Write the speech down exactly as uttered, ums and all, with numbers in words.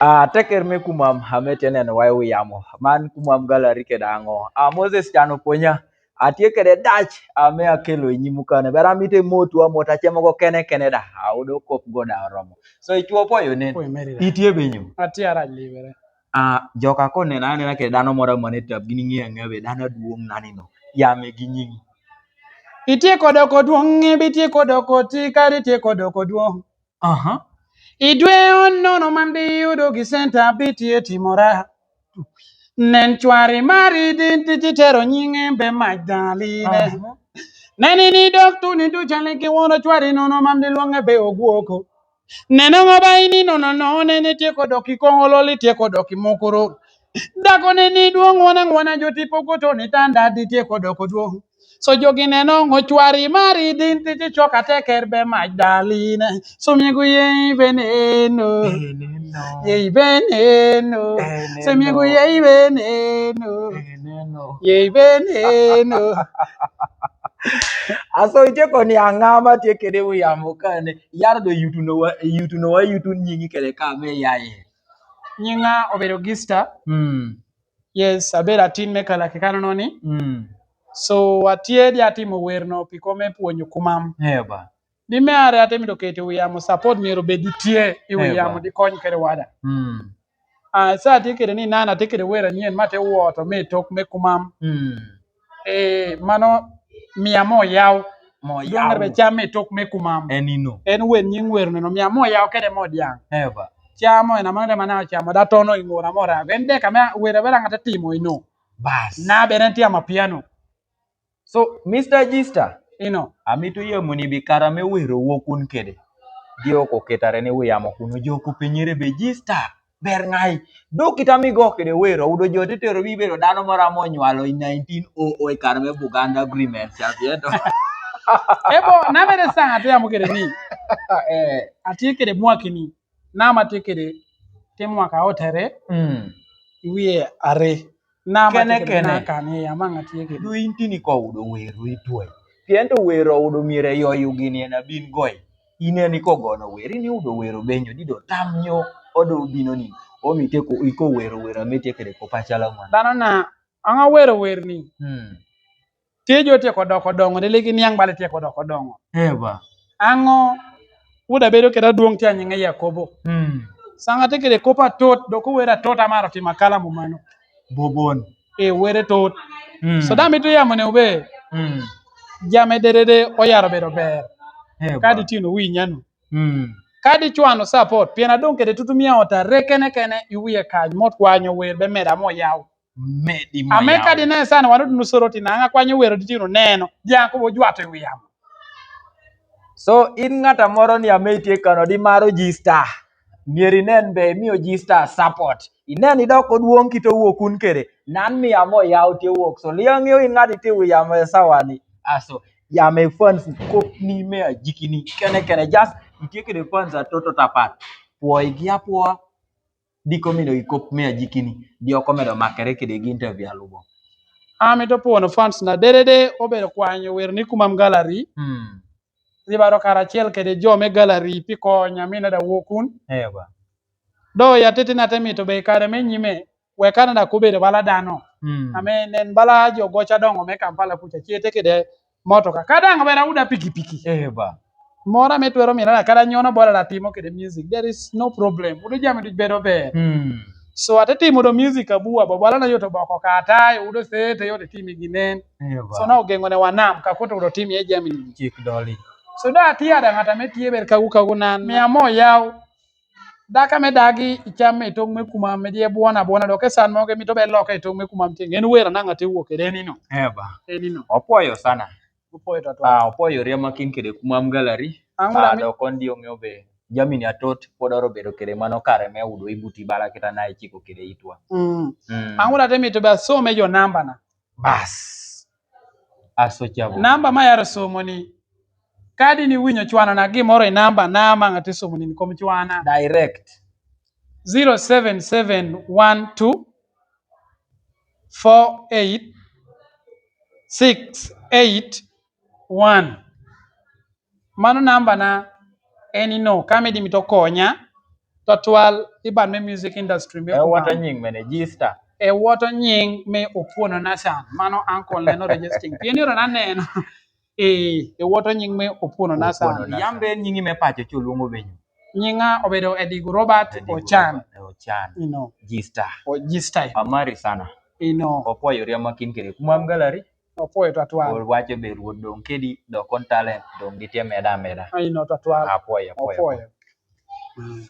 A, teker me kumam, a, me tenen wai wi yamo. Man kumam gallery kede ang'o? A, Moses Chano Ponya. Atie kede dach, a, me akelo nyim kane. Bera mite motu a mota chemo go kene kene da. A, udo kop go da romo. So ichuo po yo nen. Itie be nyo. Atie ara libere. A, joka ko nena nena kede dano mora mane tab gini ng'e ang'e be dano duong' nani no. Yame gi nyingi. Itie kodo koduong', itie kodo koti, kari itie kodo koduong'. Aha. Idwe onono man diyudo gi center biti e timora. Nen chwari mari din titi tero nyinge be Magdalene. Aha. Neni ni dok tu ni du chali ki wono chwari nono man di luonge be ogwoko. Neno ng'aba ini nono no neni tieko dok i kongololi tieko dok i mukuru. Dako neni duong' wana wana joti poko to ni tanda di tieko dok duong'. So jogi neno ngo chwari mari din ti ti choka teker be Magdalene. So mi gu ye veneno. Veneno. Ye veneno. Veneno. So mi gu ye veneno. Veneno. Ye veneno. Aso ite koni ang'ama tie kede wi yamo kane. Yar do yutuno wa, yutuno wa yutun nyingi kede ka me yaye. Nyinga obedo Gista. Hmm. Yes, abedo atin me kala ki kano noni. Mm. So atie di atimo wer no piko me puonyo kumam. Eba. Di me are atemi do kete wi yamo support mi ero bedi tie i wi yamo di kony kede wada. Mm. A, sa atie kede ni nana atie kede wer anyien ma te woto me tok me kumam. Mm. E, mano miya mo yaw. Mo yaw. Dong be cham me tok me kumam. En ino. En wer nying wer no miya mo yaw kede mo diang. Eba. Chamo ena mano de mana chamo da tono ingora mora. Gende kama wera bera ng'ata timo ino. Bas. Na bene tia ma piano. So, Mister Gista. Ino. Amito yie muni bi kara me wero wokun kede. Dio ko ketare ni wi yamo kuno joko penyere be Gista. Ber ngai. Dokita mi go kede wero udo jo te tero bi bedo dano mora mo nywalo in nineteen oh oh e kar me Buganda Agreement. Cha pieto. Ebo, na bere sa ati amo kede ni. Eh. Ati kede mwaki ni. Nama tekede, te mwaka otere, mm, wiye are. Nama kene tekede kene. Na kane ya manga tekede. Du intini ko udo wero itwe. Piento wero udo mire yo yugini ena bin goy. Ine ni ko gono weri ni udo wero benyo dido tam nyo odo bino ni. Omi te ko iko wero wero me tekede ko pachala mwana. Dano na anga wero wer ni. Hmm. Tie jo tie kodoko dongo, de legi niang bale tie kodoko dongo. Eba. Ango, uda bedo keda duong' tie nyinge Yakobo. Hmm. Sanga te kede kopa tot, doko wera tot amaro tima kala mumano. Bobon. E were tot. Hmm. So da mito yamo ne ube. Hmm. Jame derede oyaro bedo ber. Eba. Kadi tino wi nyano. Hmm. Kadi chwano support, piena dong kede tutu mia ota rekene kene iwiye kaj mot kwanyo wer be meda mo yaw. Medi ma ame yaw. Kadi ne sana wanu dunu soro ti nanga kwanyo wero di tino neno. Dianko bo jwato e wi yamo. So in ng'ata moro ni ame itie kano di maro ji star. Mieri nen be miyo ji star support. Inen idok oduong' kito wuok un kere. Nan mi amo yaw tie wuok. So liang yo in ng'ati tie wi yamo e sawani. Aso yamo e fans kop ni me ajikini. Kene kene just itie kede fans atoto tapat. Puoi gi apuoa. Diko mido gi kop me ajikini, di oko medo makere kede gi interview alubo. Ami to puono fans na derede obedo kwanyo wer ni kumam gallery. Hmm. Ribaro karachiel kede jo me gallery piko nyamina da wokun. Ewa. Do ya tete na temi to be kare me nyime we kana da kubedo bala dano. Hmm. Ame nen bala jo gocha dongo me Kampala kucha chiete kede motoka. Kada ng'o bera uda pikipiki. Eh, ba. Mora me twero mira na kada nyono bora la timo kede music. There is no problem. Udo jami duch bedo ber. Hmm. So ate timo do music abua, ba bala na yoto boko kata, udo sete yoto timi ginen. Eh, ba. So na ogengo ne wanam, ka koto udo timi e jami ni. Chik doli. So da ati ada ng'ata me tie ber kagu kagu nan. Mi amo yaw. Daka me dagi icham me tong me kumam me die buona buona do ke san mo ke mi to be loke tong me kumam ting. En wera na ng'ate wuok kede enino. Eba. Enino. Opuoyo sana. Opuoyo to to. Ah, opuoyo riema kin kede kumam gallery. Ang'o la mi do kon di ong'eyo be. Jamini atot pod oro bedo kede mano kare me udo ibuti bala kita na ichiko kede itwa. Mm. Mm. Ang'o la temi to be so me jo namba na. Bas. Aso chabo. Namba ma yar somo ni. Kadi ni winyo chwana na gimoro e namba na ma ng'ati somo ni kom chwana. Direct. Zero seven seven one two four eight six eight one. Mano namba na eni no, kama idhi mi to konya, Twatwal, i bad me music industry me. E kumam. Wato nying mene, G Star. E wato nying me Opuono Nasan. Mano uncle neno register. Pieni ro na neno. E, e wato nying me Opuono Nasan. Opuono Nasan. Yambe nyingi me pacho chu luongo be nyu. Nyinga obedo Edigu Robert Edigu Ochan. Robert Ochan. You know. G Star. O G Star. Amari sana. You know. Wapuoyo riema kin kede. Kumam gallery. Wapuoyo twatwal. Wacho be Ruoth dong kedi, dok kon talent, dong ditie meda meda. You know, twatwal. Apuoyo, apuoyo. Wapuoyo. Mm.